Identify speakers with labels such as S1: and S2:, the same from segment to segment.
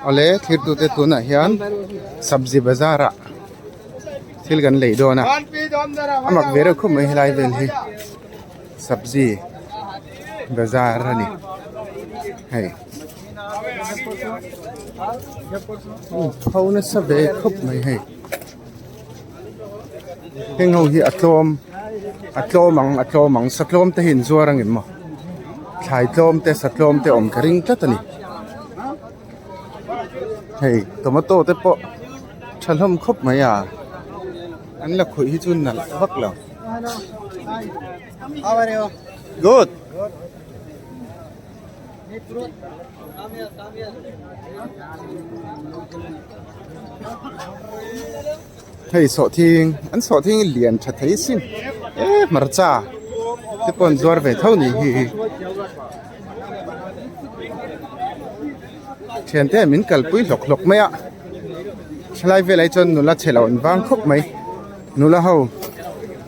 S1: Awle thirtute tunah hian sabzi bazar ah thil kan lei dawn a a mak ve reuh khawp mai helai vel hi sabzi bazar a ni hei pho nasa ve khawp mai hei heng ho hi a tlawm a tlawm ang a tlawm ang satlawm te hi an zuar ang em maw thlai tlawm te satlawm te awm ka ring tlat a ni hei tomato te pawh tha hlawm khawp mai a an la khawih hi chu nalh vak lo good. Hei sawhthing an sawhthing hi lian tha thei sin e hmarcha te pawh an zuar ve tho ni hi thiante min kalpui hlawk hlawk mai a thalai velah hi chuan nula chhe lo an vang khawp mai nula ho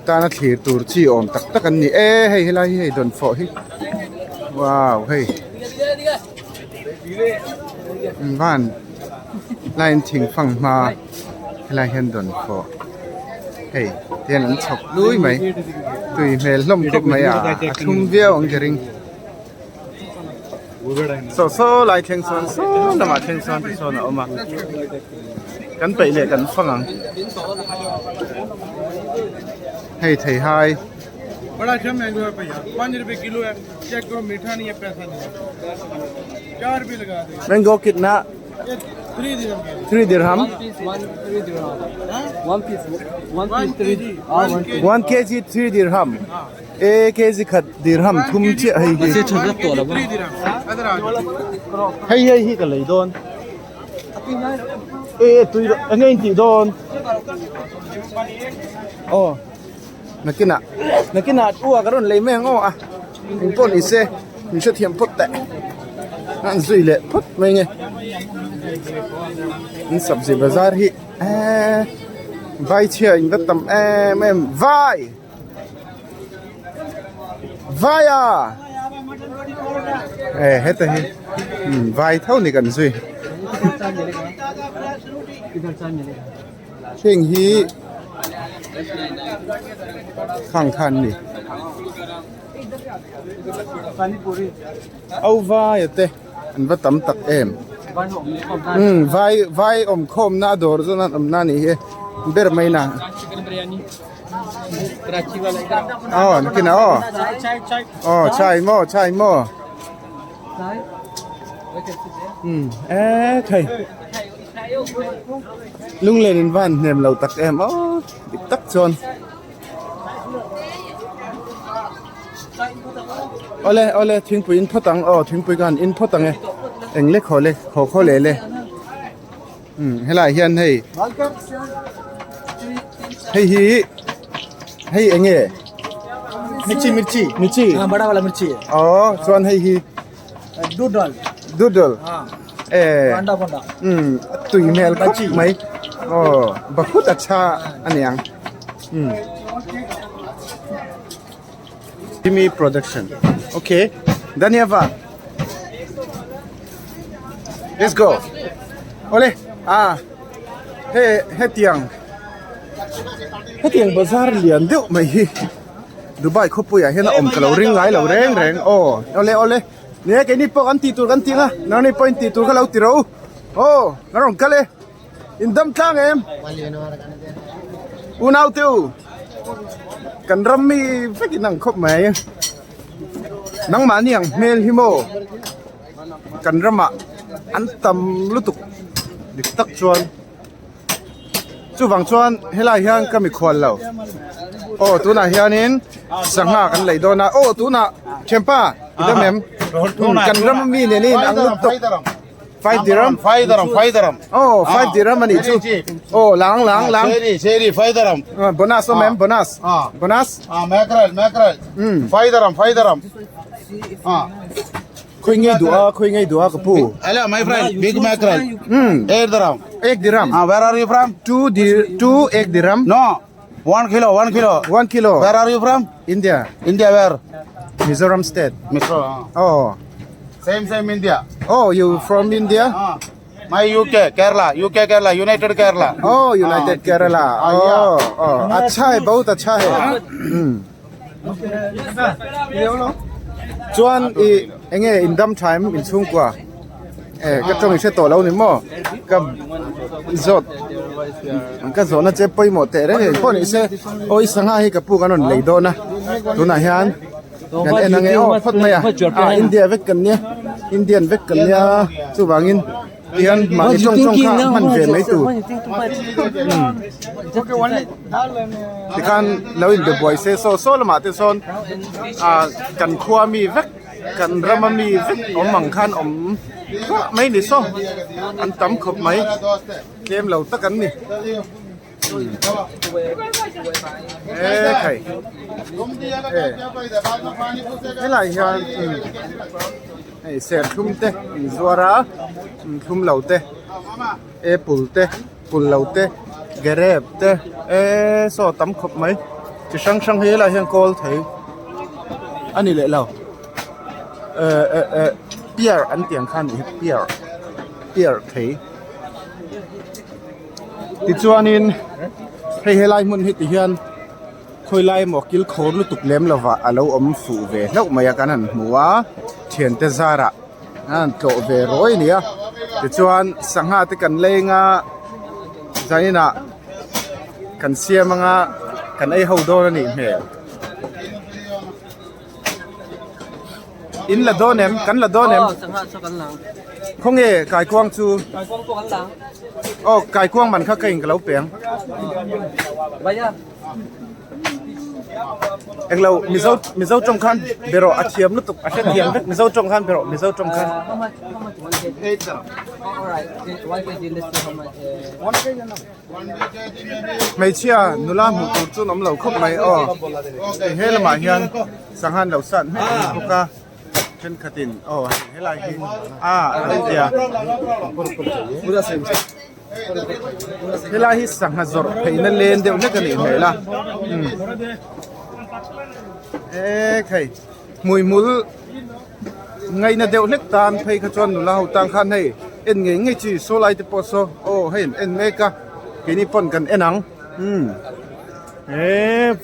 S1: tana thlir tur chi awm tak tak an ni e hei helai hi hei dawnfawh hi wow hei van line thing fang hma helai hian dawnfawh hei tihian an chhawk lui mai tui hmel hlawm khawp mai a a thlum viau ang ka ring saw saw lai thleng sawn saw lamah thleng sawn ti sawn a awm a kan peih leh kan fang ang hei thei hai mango kitna 3 dirham 1 kg 3 dirham E kg khat dirham thum chiah hei hi hei hei hi ka lei dawn e tui eng nge in tih dawn aw nakinah nakinah ua ka rawn lei mai ang aw a eng pawh ni se min hrethiam phawt teh an zui leh phawt mai nge an sabzi bazar hi eee vai chhia in va tam em em vai. Vai a e heta hi vai tho ni kan zui heng hi khang khan ni au vai a te an va tam tak em vai vai awm khawm na a dawr zawn an awm na nih hi ber mai na. Aw nakinah aw aw chai maw chai maw um e thei lunglen in van hnem lo tak em aw dik tak chuan awle awle thingpui in phawt ang aw thingpui khan in phawt ang e eng lek haw le haw khaw leh le. Um helaiah hian hei hei hi hei eng nge
S2: mirchi mirchi
S1: mirchi
S2: ha bada wala mirchi
S1: aw chuan hei hi
S2: dudal
S1: dudal e
S2: banda banda
S1: um tui hmel khawp mai aw bahut acha aniang um Jimmy production okay dhanyavad Let's go. Ole, ah, he hetiang hetiang bazar lian deuh mai hi Dubai khawpuiah hian a awm ka lo ring ngai lo reng reng aw ole ole nia keini pawh kan tih tur kan tih ang a nangni pawhin tih tur kha lo ti ro aw ka rawn kal e in dam tlang em unau te u kan ram mi vek in ang khawp mai nangmahni ang hmel hi maw. Kan ramah an tam lutuk dik tak chuan chuvang chuan helai hian ka mikhual lo aw tunah hianin sangha kan lei dawn a aw tunah thianpa i dam em kan ram ami nen in ang lutuk five dirham
S3: five dirham five dirham
S1: aw five dirham anih chu aw lang lang lang
S3: five dirham
S1: bonus awm em bonus bonus
S3: mackerel mackerel five dirham five dirham
S1: Khoi ngei duh a, khoi ngei duh a ka pu.
S3: Hello my friend, big mackerel.
S1: Hmm.
S3: 8 dirham.
S1: Ek dirham.
S3: Ah, where are you from?
S1: 2 dir 2 ek dirham.
S3: No. 1 kilo, 1 kilo.
S1: 1 kilo.
S3: Where are you from?
S1: India.
S3: India where?
S1: Mizoram state.
S3: Mizoram.
S1: Oh.
S3: Same same India.
S1: Oh, you from India?
S3: Ah. My UK Kerala UK Kerala United Kerala
S1: oh United Kerala oh oh अच्छा है बहुत अच्छा है chuan i enge in dam tha em in chhungkua e ka tawng i hre tawh lo ni maw ka zawt ka zawhna che pawimawh teh reng reng pawh ni se aw i sangha hi ka pu kan rawn lei dawn a tunah hian kan en ang e aw phawt mai a ah India vek kan nia Indian vek kan nia chuvangin tihian mahni tawng tawng kha hman ve mai tur tikhan lo inbe buai se saw saw lamah te sawn ah kan khua mi vek kan rama mi vek awm ang khan awm thluah mai ni saw an tam khawp mai tlem lo tak an ni. E khai e helai hian hei serthlum te an zuar a thlum lo te apple te pul lo te grape te eee saw tam khawp mai chi hrang hrang hi helai hian kawl thei a ni leh lo eh eh eh pear an tih ang kha a nih hi pear pear thei. Tichuanin hei helai hmun hi tihian khawilai emaw kil khawr lutuk lem lovah a lo awm fuh ve hlauh mai a kan han hmu a thiante zarah an han tlawh ve rawi a ni a tichuan sangha te kan leng a zaninah kan siam anga kan ei ho dawn a nih hmel. In la dawn em? Kan la dawn em? Khawnge kaikuang chu? Aw kaikuang man kha ka in ka lo pe ang. Englo Mizo Mizo tawng khan be rawh a thiam lutuk a hre thiam vek Mizo tawng khan be rawh Mizo tawng khan. Hmeichhia nula hmuh tur chu an awm lo khawp mai aw hei he lamah hian sangha an lo sat hmek a ni bawk a thenkhatin aw hei helai hi a an tia helai hi sangha zawrh pheihna len deuh hlek a nih hmel a umm ekhei hmuihmul. Ngaihna deuh hlek tan phei kha chuan nula ho tan khan hei en ngei ngei chi saw lai te pawh saw aw hei an en mek a keini pawn kan en ang umm he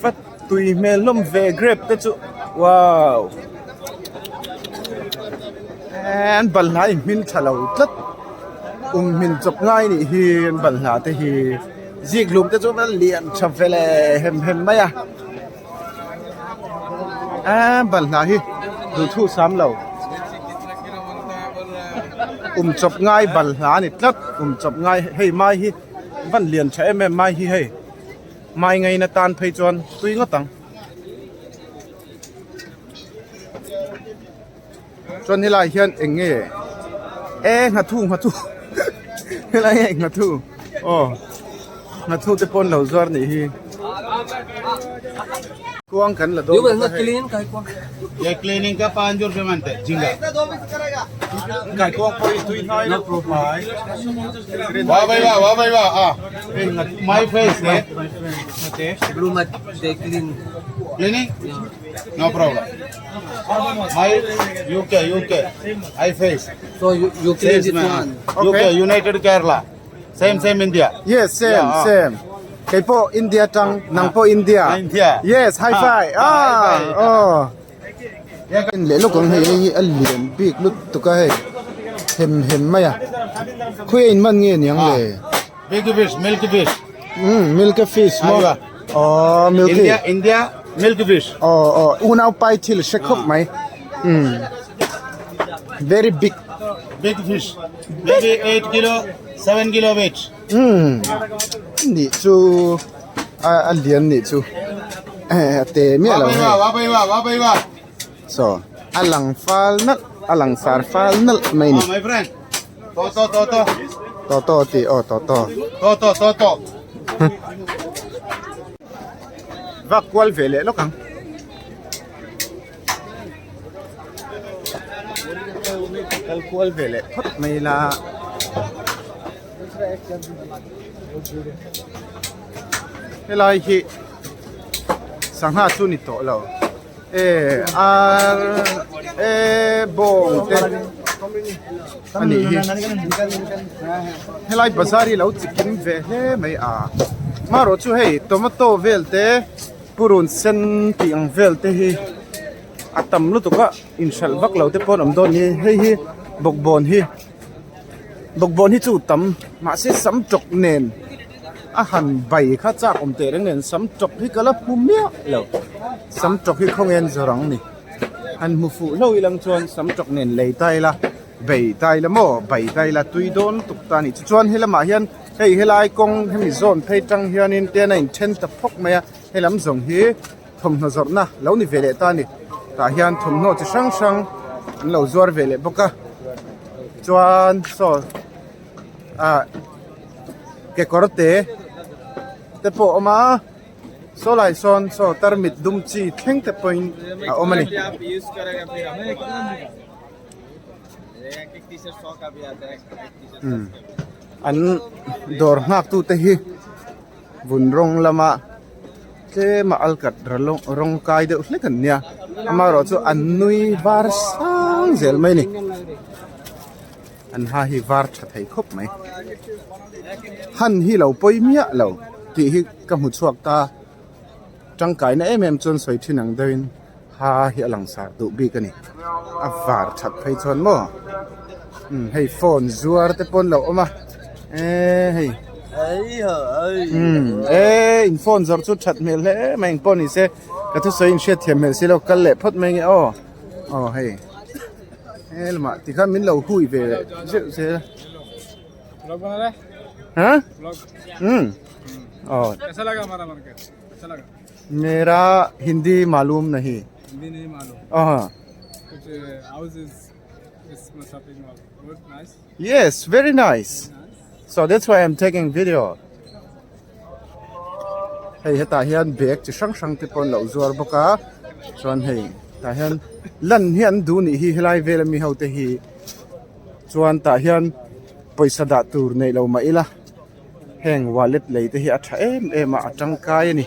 S1: va tui hmel hlawm ve grape te chu wow an balhla in hmin tha lo tlat um hmin chawp ngai nih hi an balhla te hi zik hlum te chu a lian tha ve le hem hem mai a. Eee balhla hi duhthu sam lo um chawp ngai balhla a ni tlat um chawp ngai hei mai hi van lian tha em em mai hi hei mai ngaina tan phei chuan tui ngawt ang chuan helai hian eng nge e nghathu nghathu helai hi nghathu aw nghathu te pawh an lo zuar nih hi kuang kan la dawn bawk a hei kaikuang pawh hi tui hnai deuh mai
S3: No problem. My UK, UK, I face.
S4: So you, you clean
S3: Same
S4: this
S3: man.
S4: one.
S1: Okay.
S3: UK, United Kerala. Same, same India.
S1: Yes, same,
S3: Yeah, ah.
S1: same. Kei pawh India tang, nang pawh India.
S3: India.
S1: Yes, high
S3: Ah,
S1: five. Ah,
S3: high five.
S1: oh. En leh lawk ang hei hei hi a lian bik lutuk a hei. Hem hem mai a. Khawi a in man nge niang le?
S3: Big fish, milk fish.
S1: Um, milk fish maw?
S3: Aiwa.
S1: Oh, milky.
S3: India, India, milk fish.
S1: Oh, oh, unau pai thil hre khawp mai. Um. Very big.
S3: Big fish. Maybe 8 kilo, 7 kilo weight.
S1: Um. Nih chu a a lian nih chu. Eh, a te miah lo hei.
S3: Wah, wah, wah, wah, wah.
S1: So, a lang fal nalh, a lang sar fal nalh mai ni.
S3: Oh, my friend. To, to, to, to.
S1: To to tih aw to to.
S3: To, to, to, to.
S1: Vak kual ve leh lawk ang. Kal kual ve leh phawt mai la. Helai hi sangha chu ni tawh lo. E ar e bawng te. a nih hi helai bazar hi lo chikim ve hle mai a marawh chu hei tomato vel te purun sen tih ang vel te hi a tam lutuk a inhralh vak lo te pawh an awm dawn hi hei hi bawkbawn hi bawkbawn hi chu tam mahse sam tawk nen a han bai kha chak awm teh reng nen sam tawk hi ka la hmu miah lo sam tawk hi khawnge an zawrh ang ni han hmu fuh hlauh ilang chuan sam tawk nen lei ta ila bei ta ila maw bai ta ila tui dawn lutuk ta a ni tichuan helamah hian hei helai kawng hemi zawn phei tang hianin ten a inthen ta phawk mai a helam zawng hi thawmhnaw zawrhna lo ni ve leh ta a ni tah hian thawmhnaw chi hrang hrang an lo zuar ve leh bawk a chuan saw ah kekawr te te pawh a awm a saw lai sawn saw tarmit dum chi thleng te pawhin a awm a ni. An dawr nghak tu te hi vun rawng lama tlem a alkat rawng kai deuh hlek an nia amaherawhchu an nui var sang zel mai a ni an ha hi var tha thei khawp mai han hi lo pawi miah lo tih hi ka hmu chhuak ta tangkaina em em chuan sawi thin ang deuhin ha hi a lang sar duh bik a ni a var that phei chuan maw umm hei phone zuar te pawh an lo awm a eee hei umm eee in phone zawrh chu that hmel hle mai engpawh ni se ka thusawi in hriat thiam hmel si lo kal leh phawt mai nge aw aw hei helamah tikhan min lo hui ve zeuh zel a. Ha umm aw mera hindi malum nahi
S4: Hindi nahi malum
S1: ah
S4: kuch house is is shopping mall good nice
S1: yes very nice so that's why i'm taking video hei hetah hian bag chi hrang hrang te pawh an lo zuar bawk a chuan hei tah hian lan hi an duh nih hi helai vel ami ho te hi chuan tah hian pawisa dah tur neih lo mah ila heng wallet lei te hi a tha em em a a tangkai a ni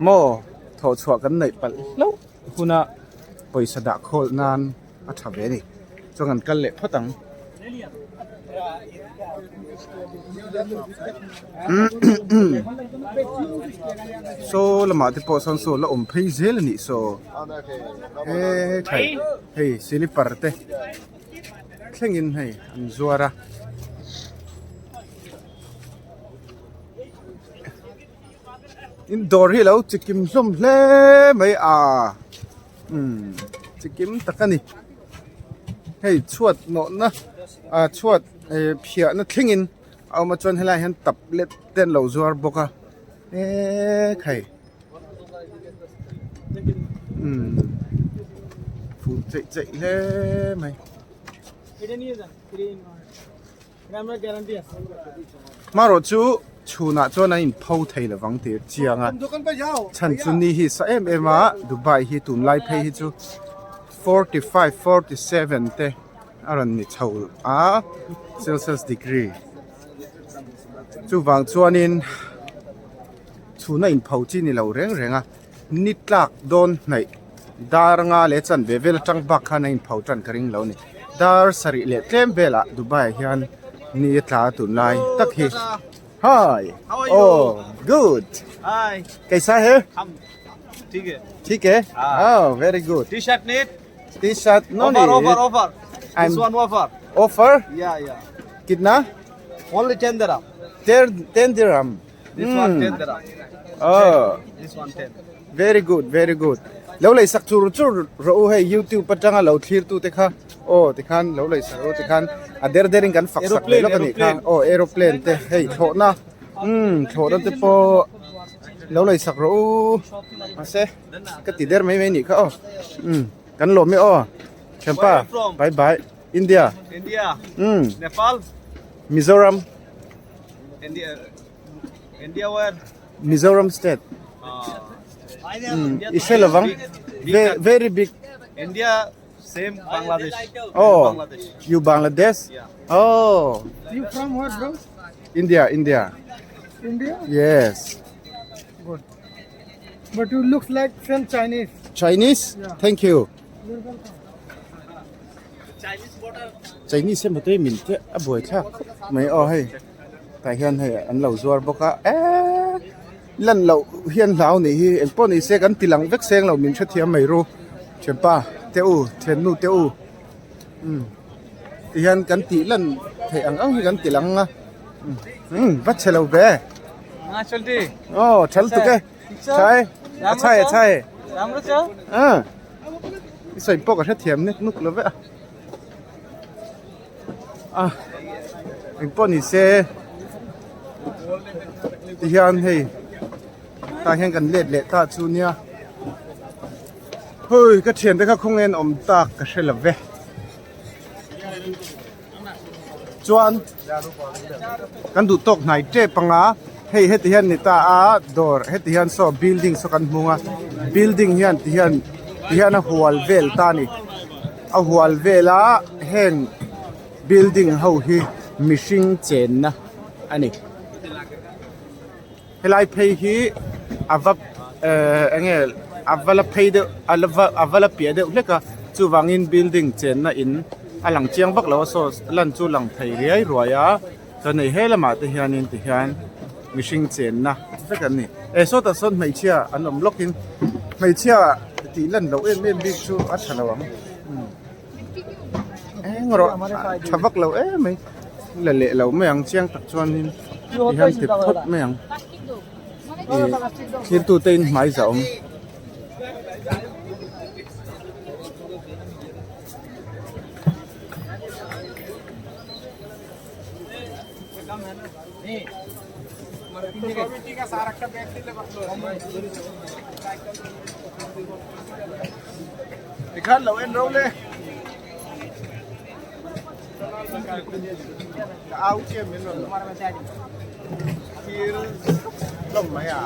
S1: maw thawh chhuah kan neih palh hlauh huna pawisa dah khawlh nan a tha ve a ni chuan kan kal leh phawt ang. Saw lamah te pawh sawn saw la awm phei zel a nih saw he hei silipar te. Thlengin hei an zuar a in dawr hi alo chikim hlawm hle mai a umm chikim tak a ni hei chhuat nawhna ah chhuat eh phiahna thlengin a awm a chuan helaiah hian tablet te an lo zuar bawk a eee khai. Umm fuh cheih cheih hle mai. Hmarawh chu chhunah chuan an inpho thei lovang tih a chiang a chhan chu ni hi sa em em a Dubai hi tunlai phei hi chu 45 47 te a rawn ni chho a Celsius degree chuvang chuanin. Chhuna inpho chi ni lo reng reng a, ni tlak dawn hnaih dar nga leh chanve vel atang bak khan a inpho tan ka ring lo a ni. Dar sarih leh tlem velah Dubai ah hian ni a tla tunlai tak hi. Hi! Oh! Good! Kaisa hai? Theek hai? Oh! Very good!
S3: T-shirt need?
S1: T-shirt no need.
S3: Offer, offer, offer. This one offer.
S1: Offer?
S3: Yeah, yeah.
S1: Kitna?
S3: Only 10 dirham.
S1: 10 dirham.
S3: This one 10 dirham.
S1: Oh.
S3: This one 10.
S1: Very good, very good. Lo lei sak chur chur rawh u hei YouTube atanga lo thlir tu te kha aw tikhan lo lei sak rawh u tikhan a der der in kan fak sak leh lawk a nih kha aw aeroplane te hei thlawhna umm thlawhna te pawh lo lei sak rawh u mahse ka ti der mai mai nih kha aw umm kan lawm e aw thianpa bye bye India
S3: India
S1: umm
S3: Nepal
S1: Mizoram
S3: India India where
S1: Mizoram state i hre lovang very big
S3: India same Bangladesh
S1: oh you Bangladesh oh
S4: you from where bro
S1: India India
S4: India
S1: yes
S4: good but you looks like same Chinese
S1: Chinese thank you Chinese emaw te min chiah a buai thlak khawp mai aw hei tah hian hei an lo zuar bawk a eeee lan loh hian hlau nih hi eng pawh ni se kan ti lang vek seng lo min hrethiam mai ru thianpa te u thiannu te u umm ti hian kan tih lan theih ang ang hi kan ti lang a umm va chhe lo ve aw thal tuk e chai a chai a chai ah i sawi pawh ka hrethiam nek nuk lo ve a. A engpawh ni se ti hian hei tah hian kan let leh ta chu nia hei ka thiante kha khawnge an awm tak ka hre lo ve chuan kan duh tawk hnai tep anga hei heti hian ni ta a dawr heti hian saw building saw kan hmung a building hian ti hian ti hian a hual vel ta a ni a hual vel a heng building ho hi mihring chenna a ni helai phei hi a va ehh eng nge a va la phei deuh a la va a va la piah deuh hlek a chuvangin building chenna in a lang chiang vak lo a saw lan chu lang thei riai ruai a chuan hei he lamah te hianin ti hian mihring chenna vek an ni eh sawtah sawn hmeichhia an awm lawkin hmeichhia tih lan loh em em bik chu a tha lo ang eng rawh tha vak lo em mai la leh lo mai ang chiang tak chuanin ti hian ti phawt mai ang ih thlir tute in hmai za awm. Tikhan lo en ro le ka au chiam min rawn thil hlawm mai a.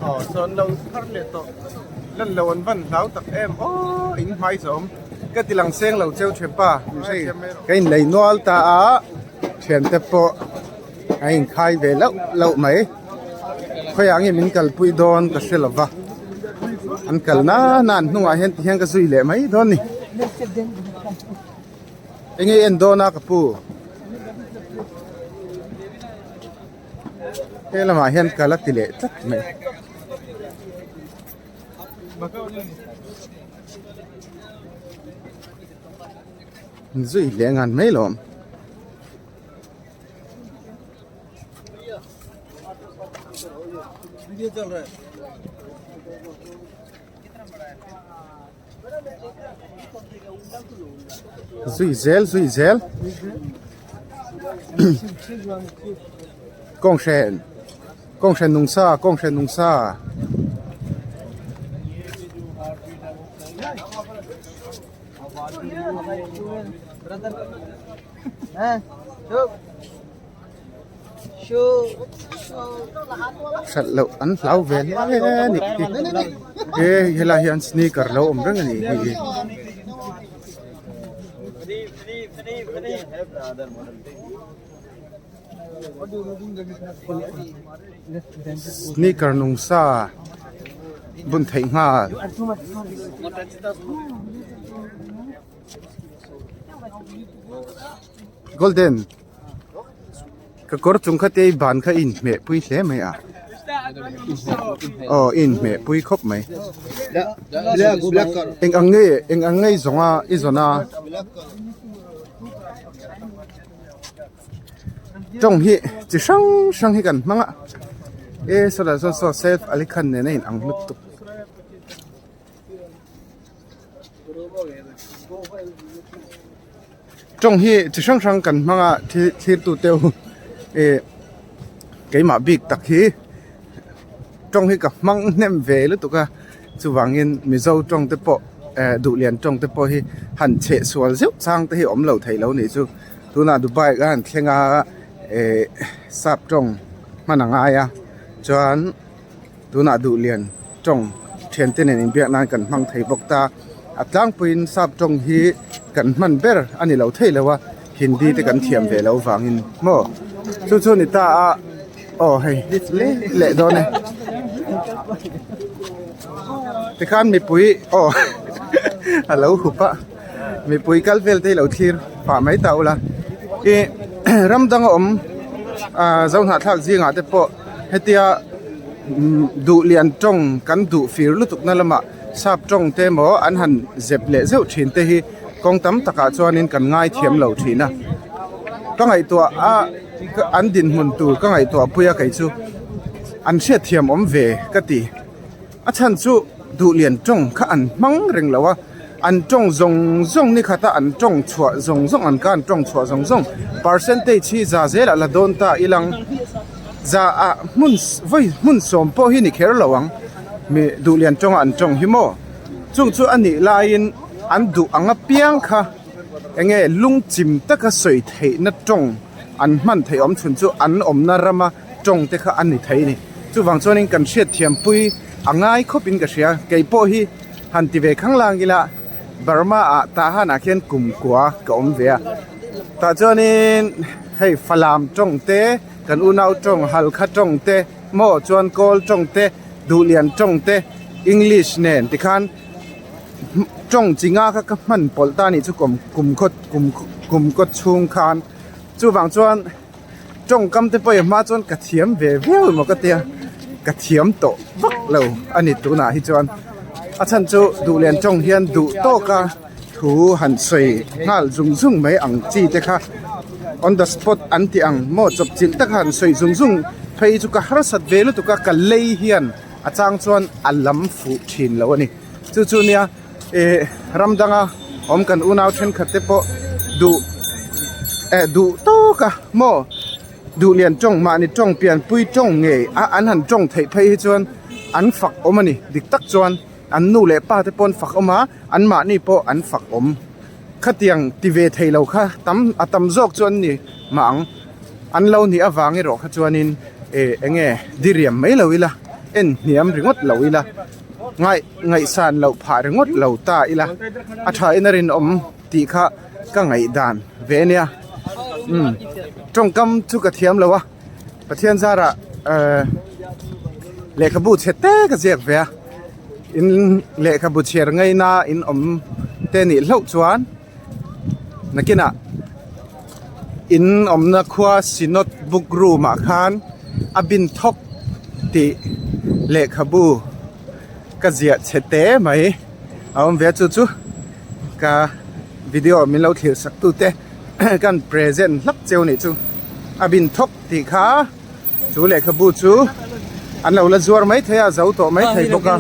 S1: Aw sawn lo thar leh tawh lan lo an van hlau tak em aw in hmai zawm ka ti lang seng lo cheu thian pa ka in lei nual ta a thian te pawh a in khai ve loh loh mai khawiah nge min kalpui dawn ka hre lova an kal nana an hnungah hian tihian ka zui leh mai dawn a ni. Enge i en dawn a ka pu? He lamah hian kal a ti leh tlat mai. Zui leh ngan mai lawm. Zui zel zui zel kawng hren kawng hren nung sa kawng hren nung sa. Hralh loh an hlau ve hle a ni he helai hian sneaker lo awm reng a ni hei hi. Sneaker nung sa bun theih nghal. Golden ka kawr chung kha te i ban kha i inhmeh pui hle mai a aw i inhmeh pui khawp mai eng ang nge eng ang nge i zawng a i zawn a tawng hi chi hrang hrang hi kan hmang a e sawlai sawn saw self alikhan nen a in ang lutuk. Tawng hi chi hrang hrang kan hmang a thil thlir tu te u ih keimah bik tak hi tawng hi ka hmang hnem ve lutuk a chuvangin mizo tawng te pawh eh duhlian tawng te pawh hi han chheh sual zeuh chang te hi awm lo thei lo nih chu tunah Dubai ka han thleng a eh sap tawng hman a ngai a chuan. Tunah duhlian tawng thiante nen inbiak nan kan hmang thei bawk ta. A tlangpuiin sap tawng hi kan hman ber a ni lo thei lo a, Hindi te kan thiam ve lo vangin maw chu chu ni ta a aw hei leh leh dawn e tikhan mipui aw a lo hup a mipui kal vel te hi lo thlir pah mai ta ula ih ram dang a awm ah zohnahthlak zingah te pawh hetia duh lian tawng kan duh fir lutuk na lamah. Sap tawng te emaw an han zep leh zeuh thin te hi kawng tam takah chuanin kan ngai thiam lo thin a, ka ngaihtuah a an dinhmun tur ka ngaihtuah pui a kei chu an hriat thiam awm ve ka ti, a chhan chu duhlian tawng kha an hmang reng lo a, an tawng zawng zawng ni khata an tawng chhuah zawng zawng an ka an tawng chhuah zawng zawng percentage hi za zelah la dawn ta ilang za ah hmun vawi hmun sawm pawh hi ni kher lo ang. Mi duhlian tawnga an tawng hi maw? Chung chu a nih laiin an duh ang apiang kha enge lungchim taka sawi theihna tawng an hman theih awm chhun chu an awmna rama tawng te kha a ni thei a ni. Chuvang chuanin kan hriatthiampui a ngai khawpin ka hria. Kei pawh hi han ti ve khang lang ila Burma ah Tahan ah khian kumkua ka awm ve a. Tah chuanin hei Falam tawng te, kan unau tawng Halkha tawng te, Maw chuan kawl tawng te, duhlian tawng te, English nen tikhan tawng chi nga kha ka hman pawlh ta anih chu kum kum khaw kum kum kaw chhung khan chuvang chuan tawngkam te pawh i hma chuan ka thiam ve viau emaw ka tia ka thiam tawh vak lo a ni tunah hi chuan a chhan chu duhlian tawng hian duh tawk a. Thu han sawi nghal zung zung mai ang chi te kha on the spot an tih ang maw chawp chilh taka han sawi zung zung phei chu ka harsat ve lutuk a ka lei hian a chang chuan a lam fuh thin lo a ni chu chu nia ih ram danga awm kan unau thenkhat te pawh duh eh duh tawk a maw duh lian tawng mahni tawng pianpui tawng ngei a an han tawng theih phei hi chuan an fak awm a ni dik tak chuan. An nu leh pa te pawh an fak awm a, an mahni pawh an fak awm. Khatiang ti ve thei lo kha tam a tam zawk chu an ni mah ang. An lo nih avang erawh kha chuanin eh eng nge diriam mai lo ila, en hniam ringawt lo ila, ngaih ngaihsan loh phah ringawt lo ta ila, a tha in a rinawm tih kha ka ngaihdan ve ania. Umm tawngkam chu ka thiam lo a, Pathian zarah eh lehkhabu chhe te ka ziak ve a. In lehkhabu chhiar ngaina in awm te nih hlauh chuan nakinah in awmna khua synod book room ah khan a bin thawk tih lehkhabu ka ziah chhe te mai a awm ve a chu chu ka video min lo thlir sak tu te kan present hlak cheu nih chu a bin thawk tih kha. Chu lehkhabu chu an lo la zuar mai thei a, zo tawh mai thei bawk a,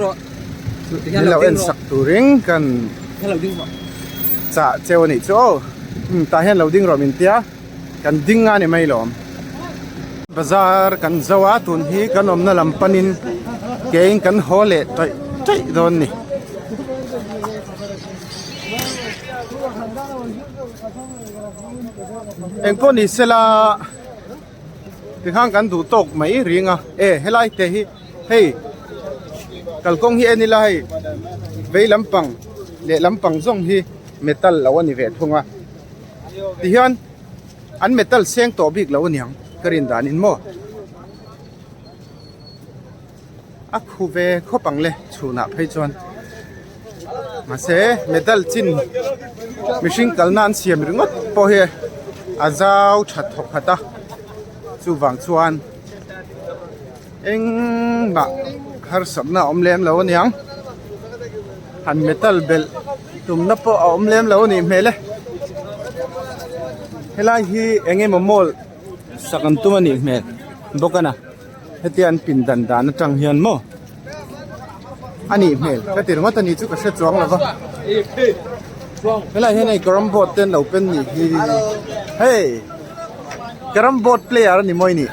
S1: min lo en sak turin kan chah cheu a nih chu aw, tah hian lo ding rawh min tia, kan ding a ni mai lawm. Bazar kan zo a, tun hi kan awmna lam panin keiin kan haw leh taih taih dawn ni. Engpawh ni sela. Tikhan kan duh tawk mai ring a e helai te hi hei kalkawng hi en ila hei vei lampang leh lampang zawng hi metal lo a ni ve thung a tihian an metal seng tawh bik lo aniang ka rin danin maw a khu ve khawp ang le chhunah phei chuan mahse metal chin mihring kalna an siam ringawt pawh hi a zau tha thawk khat a chuvang chuan engmah harsatna a awm lem lo aniang han metal belh tumna pawh a awm lem lo a nih hmel e helai hi eng emaw mall sak an tum a nih hmel bawk a na. Hetia an pindan dan atang hian maw a nih hmel ka ti ringawt a ni chu ka hre chuang lo va helai hian hei carrom board te an lo pen nih hi hei carrom board player a ni maw i nih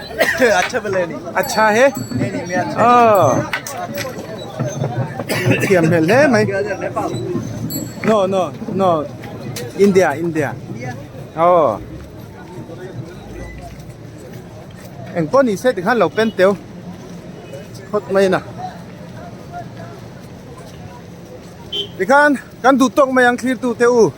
S1: acha he aw thiam hmel hle mai no no no India India aw. Eng pawh ni se tikhan lo pen teu phawt mai a na. Tikhan kan duh tawk mai ang thlir tute u.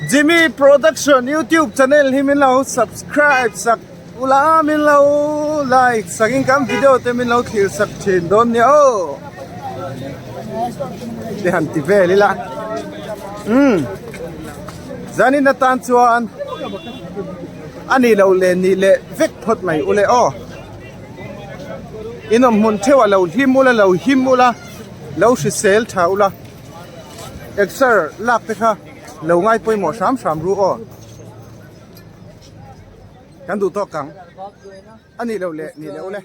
S1: Jimmy Production YouTube channel hi min lo subscribe sak ula min lo like sak in kan video te min lo thlir sak thin dawn nia aw. Te han ti vel ila. Umm. Zanin atan chuan a nih loh leh nih leh vek phawt mai ule aw. Inawm hmun theuh a lo hlim ula lo him ula lo hrisel tha ula exer lak te kha lo ngai pawimawh hram hram ru aw. Kan duh tawk ang a nih loh leh nih leh ule.